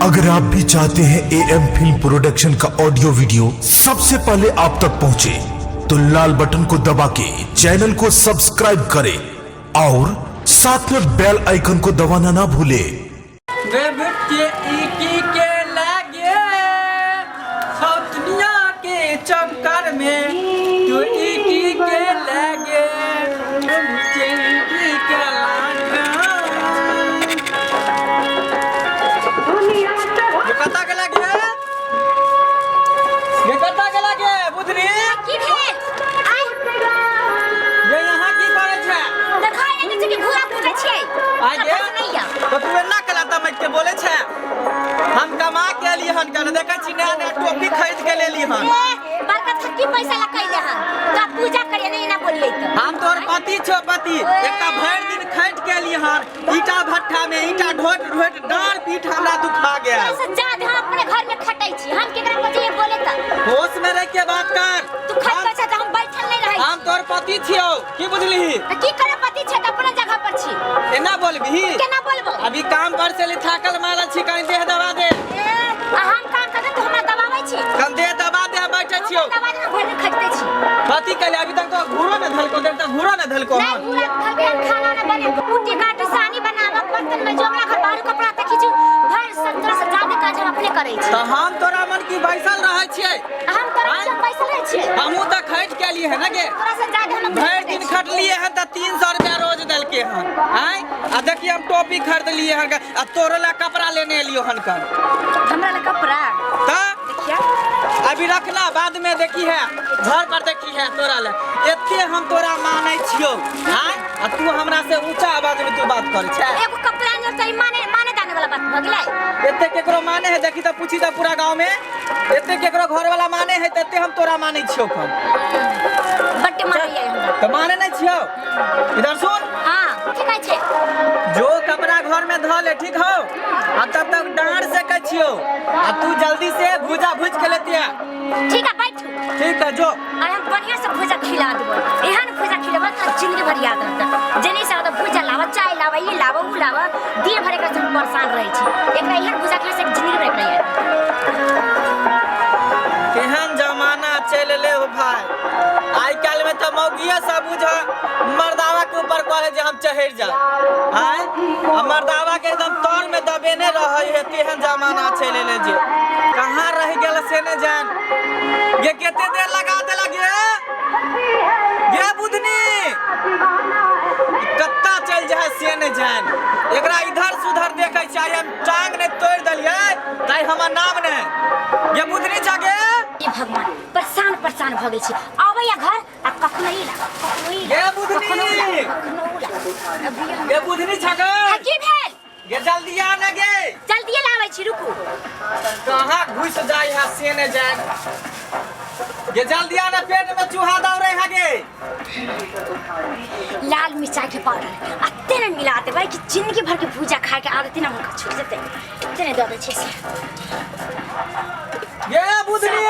अगर आप भी चाहते हैं ए एम फिल्म प्रोडक्शन का ऑडियो वीडियो सबसे पहले आप तक पहुंचे, तो लाल बटन को दबा के चैनल को सब्सक्राइब करें और साथ में बेल आइकन को दबाना ना भूलें। के ई के लागे सौतनिया के चक्कर में तू ई के लागे के ई के लागे। ये कता के लागे, ये कता के लागे बुधनी? की भेल आइ? ये यहाँ की करे छै? देखा एने छै कि घूरा पूजै छियै। आइ गे। नहीं या। तो तू एना कला तमक के बोले छै? हम कमा के एली हन कर देखै छी, नया नया टोपी खरीद के लेली हन। ए, बड़का थक्की पैसा ला कैले हन तो पूजा करिए नहीं एना बोलिए तो। हम तोहर पति छो, पति। एकटा भरि दिन खटि के एली हन ईटा भट्ठा में, ईटा ढोट ढोट डाँड़ पीठ हमरा दुखा गेल। तोरा से ज्यादा हम अपने घर में खटै छी, हम केकरा बजिए बोले त? होश में रह के बात कर। तू खटै छै त हम बैठल नहीं रहै। हम तोहर पति छियौ, की बुझलिही? त की करे, पति छै त अपना जगह पर छी। एना बोलबिही? केना बोलबो? अभी काम पर से थाकल मारल छी, कहीं देह दबा दे। ए, आ हम काम करते तू हमरा दबाबै छी? कन देह दबा दे, हम बैठे छियौ। दबा दे, भरि दिन खटते छी। कथी कहले? अभी तक तो घूरो ने धलको, देख त घूरो ने धलको। नहीं। हन पूरा थके हम खाना न बने, कुटी काटू, सानी बनाबो, बर्तन में जोगड़ा, घर बाहर कपड़ा त खींचू, भरि सब तोरा से ज्यादा काज हम अपने करै छी। तऽ हम तोरा मन की बैसल रहै छियै? हम तोरा आँय? जब बैसल रहै छियै। हमहूँ तऽ खटि के एलियै हन ने गे। तोरा से ज्यादा हम अपने भरि करै दिन छी। खटलियै हन तऽ 300 रुपया रोज देलकै हन। आँय, आ देखिए, हम टोपी खरीदलियै हन आ तोरो ला कपड़ा लेने एलियो हन कन। हमरा ला कपड़ा? तऽ देखिया। अभी रखना, बाद में देखी है, घर पर देखी है। तोरा ले एते हम तोरा मानै छियौ। आँय, आ तू हमरा से ऊंचा आवाज में तू बात करै छै? एगो कपड़ा नहीं चाहिए, माने माने जाने वाला बात भऽ गेलै। एते केकरो माने है? देखी तऽ, पूछी तऽ पूरा गांव में एते केकरो घर वाला माने है? तऽ एते हम तोरा मानै छियौ कन। बड्ड मानैया हमरा। तऽ माने नहीं छियौ? इधर सुन। हाँ, ठीक छै। जो कपड़ा घर में धो ले, ठीक हो? आ तब तक डांट से कहै छियौ, आ तू जल्दी से भूजा भूज के लेती है। ठीक है, बैठू। ठीक है, जो। और हम बढ़िया से भुजा खिला देबो, एहन भुजा खिलेबो त जिंदगी भर याद रहत। जेनी से आवत भुजा लावा, चाय लावा, ये लावा, ऊ लावा, दिन भर एकरा से हम परेशान रहै छी। एकरा एहन भुजा खिला से जिंदगी भर एकरा याद रहत। केहन जमाना चलि एलै हो भाई! आइ काल्हि में तऽ मौगिए सब बुझ मर्दावा के ऊपर कहे जे हम चढ़ि जा। आँय, आ मर्दावा के एकदम तर में दबेने रहै है। तेहन जमाना चलि एलै जे कहाँ रहि गेल से ने जान। गे, कते देर लगा देलक गे? गे बुधनी, कत्ता चलि जाइ से ने जान। एकरा इधर से उधर देखै छी, आइ हम टांग नहि तोड़ि देलियै ताइ हमर नाम नहि गे बुधनी छा गे। हे भगवान, परेशान परेशान भऽ गेल छी। आबैया घर आ कखनो ई लागा, कखनो ई गे लागा, बुधनी! कखनो ई लागा, कखनो ऊ लागा। अभी हम गे बुधनी छा गे। हाँ, की भेल? गे, जल्दी आ ने गे। जल्दिए लाबै छी, रुकू। कहाँ घुस जाय है से ने जान। गे, जल्दी आ ने, पेट में चूहा दौड़े है गे। लाल मिर्चाई के पाउडर अते ने मिला देबै कि जिंदगी भर के भूजा खाए के आदत ने हुनका छूट जेतै। एते ने दऽ दै छियै से। गे बुधनी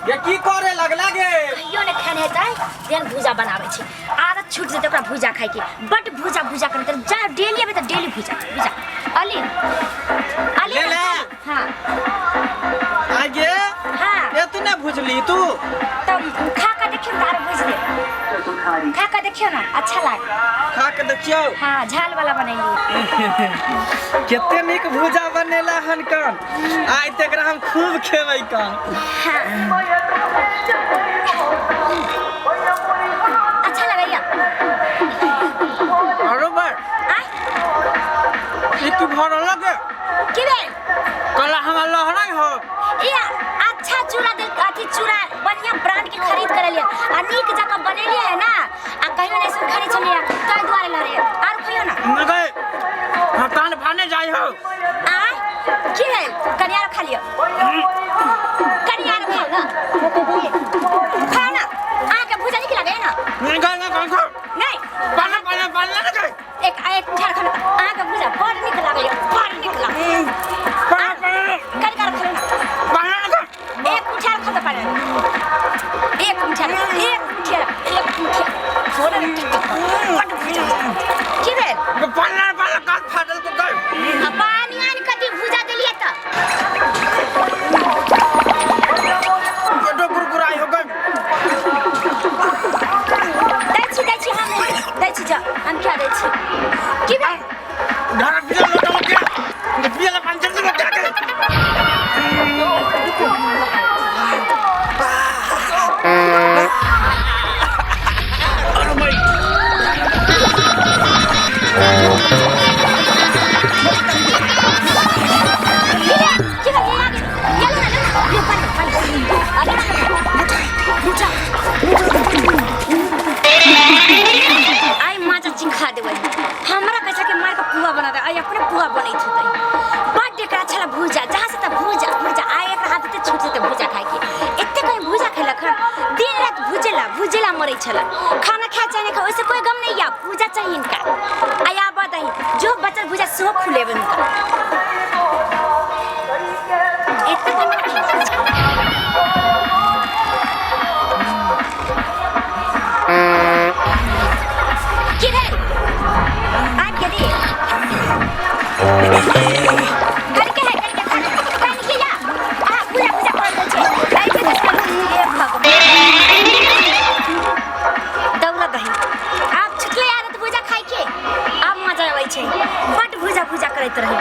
गे, की करे लगला गे? कहियो ने खाने हेतै तेहन भूजा बनाबै छै। आदत छूट जेतै ओकरा भूजा खाए के। बड भूजा भूजा करतै। जा, डेली अबै तऽ डेली भूजा भूजा। अली, अली। ले ले। हाँ। आ गे। हाँ। एतने भुजली तू? तब खा के देखियौ ने, आरो भुजि देब। खा के देखियौ ने, अच्छा लागे। खा के देखियौ। हाँ, झाल वाला बनैली। कते नीक भूजा बनेला हन कन। आइ तक हम खूब खेबै कन। हाँ, अच्छा लगैया? अरे बड़ आय? ई की भर लगे? की भेल? कला हमरा लहरै हो। ए, अच्छा चूड़ा दे, अथी चूड़ा बढ़िया ब्रांड के खरीद कर लिया आ नीक जगह बनेलिए है ना, आ कहियो नहीं सुन खरीद छलिए, ताहि दुआरे लहरे। आर खइयो ना। मगर हम कान फाने जाइ हो। आ की भेल? कनि आर खा लियो, कनि आर खाओ ना, खाओ ना। अहाँके भूजा नीक लागैया ना? नहीं नहीं नहीं। नहीं? पाना पाना पाना नहीं। एक एक झाड़ खाना। अहाँके भूजा बड़ नीक लागैया, बड़ नीक लागैया। पाना पाना। कनि आर खाओ ना। पाना नहीं। एक मुठ्ठा खा पारे, एक मुठ्ठा, एक मुठ्ठा, एक मुठ्ठा थोड़ा बड भूजा। की भेल? पाना पाना, कान फाटल को कर। आ पानी आनि कथी भूजा देलियै तऽ? रहै छला। खाना खाए चाहे नहीं खाए ओइसे कोई गम नहीं, या पूजा चाहिए इनका। आया बताई जो बचल भुजा सो खुलेबे इनका। की भेल? आबि गेली? कनिके है, कनिके कनिके या। अहाँ पूजा पूजा कर दै छै। आबि के हे भगवान। दौड़ा दही। आब छुटलै आदत भुजा खाइके। आब मजा अबै छै। बड भुजा भुजा करैत रहै।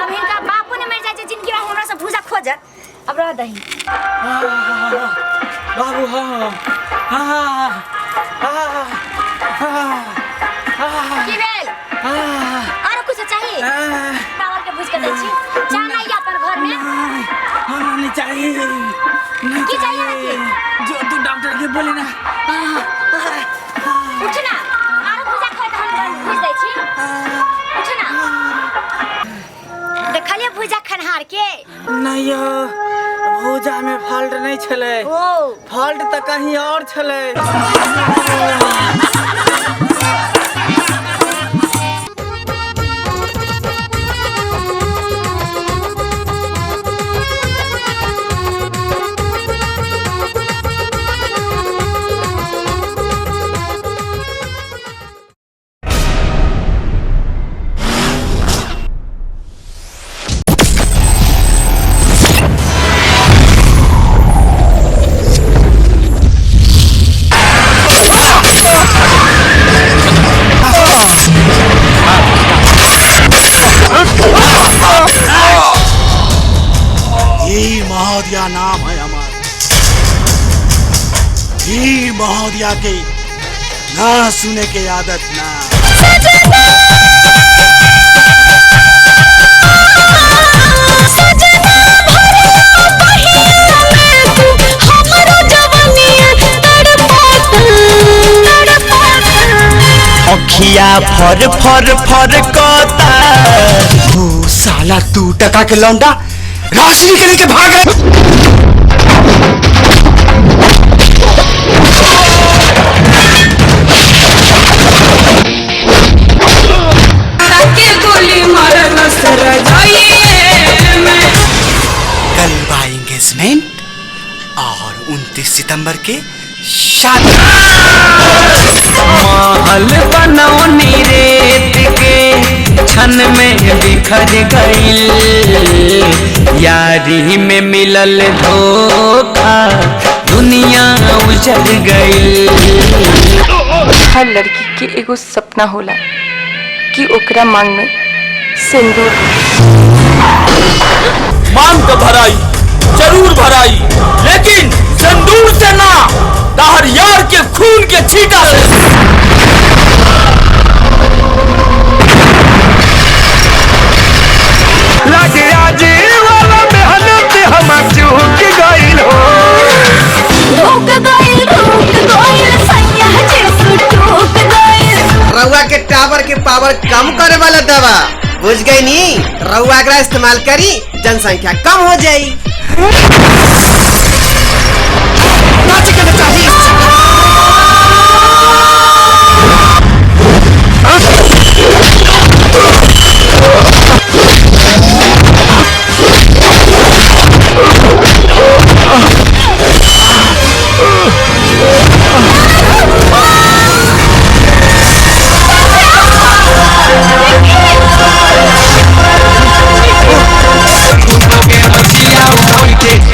आब हिनका बापो ने मरि जाइ छै जिनगी में हमरा से भुजा खोजत। अब रह दही। बाबू हाँ हाँ हाँ हाँ की भेल? आरो कुछ चाहिए? चावल के भूज के दै छी। चाह नहीं अपन घर में? हाँ नहीं चाहिए, नहीं की चाहिए अहाँके? जो तू डॉक्टर के बोले ना। उठ ना, आरो भुजा खाइ तऽ हम भूज दै छी। उठ ना। देखलियै भुजा खनहार के? नहीं यो भूजा में फॉल्ट नहीं छलै। ओ फॉल्ट तऽ कहीं और छलै। ये महोदया नाम है हमारा। ये महोदया के ना सुने के आदत ना। अखिया फर फर फर कता। ओ साला 2 टका के लौंडा रोशनी के लेके भाग गए। के गोली मारल सर जाइए में। कल बा एंगेजमेंट और 29 सितंबर के शादी। महल बनौनी रेत के क्षण में बिखर गईल, यारी में मिलल धोखा दुनिया उजड़ गईल। हर लड़की के एगो सपना होला कि ओकरा मांग में सिंदूर। मांग तो भराई, जरूर भराई, लेकिन सिंदूर से ना, ताहर यार के खून के छींटा से। वाला मेहनत हम चूक गइल हो। रुक गइल, रुक गइल, सैया जेसु टूक गइल। रउआ के टावर के पावर कम करे वाला दवा बुझ गई नी। रउआ एकरा इस्तेमाल करी जनसंख्या कम हो जाई। नाच के चाहिए।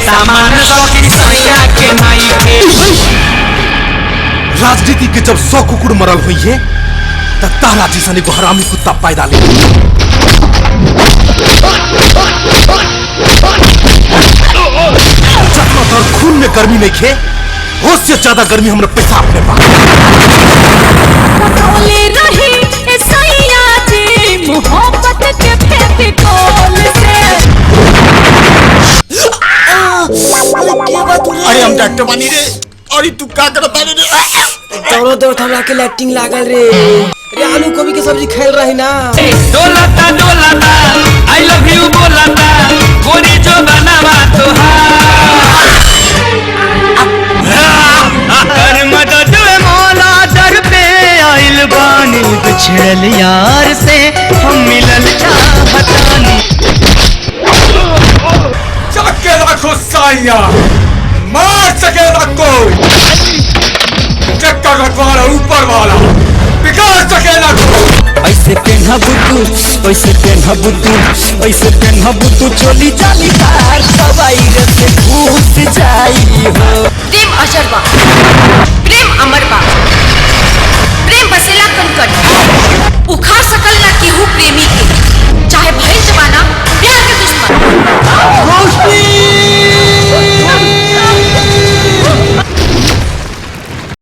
सामान सैया के माई के। राजनीति के जब 100 कुकुर मरल हुई है त तारा जैसन एगो हरामी कुत्ता पैदा ले। जितना तोर खून में गर्मी नहीं खे, उससे ज्यादा गर्मी हमरा पेशाब में बा। पटोले रही ए सैया जी मोहब्बत के फेविकोल से। अरे हम डॉक्टर बानी रे, अरे तू का करता रे? दौड़ो दौड़ हमरा के लैट्रिन लागल रे। रे आलू गोभी के सब्जी खेल रही ना। डोलता डोलता I love you बोलता गोरी जो बनावा तोहार। कर मदद आइया मार सकेला कोई, चक्का घटवाला ऊपर वाला बिगाड़ सकेला कोई। ऐसे पेन्हबू तू, ऐसे पेन्हबू तू, ऐसे पेन्हबू तू चोली जालीदार दवाई से घुस जाई हो। प्रेम अजर बा, प्रेम अमर बा।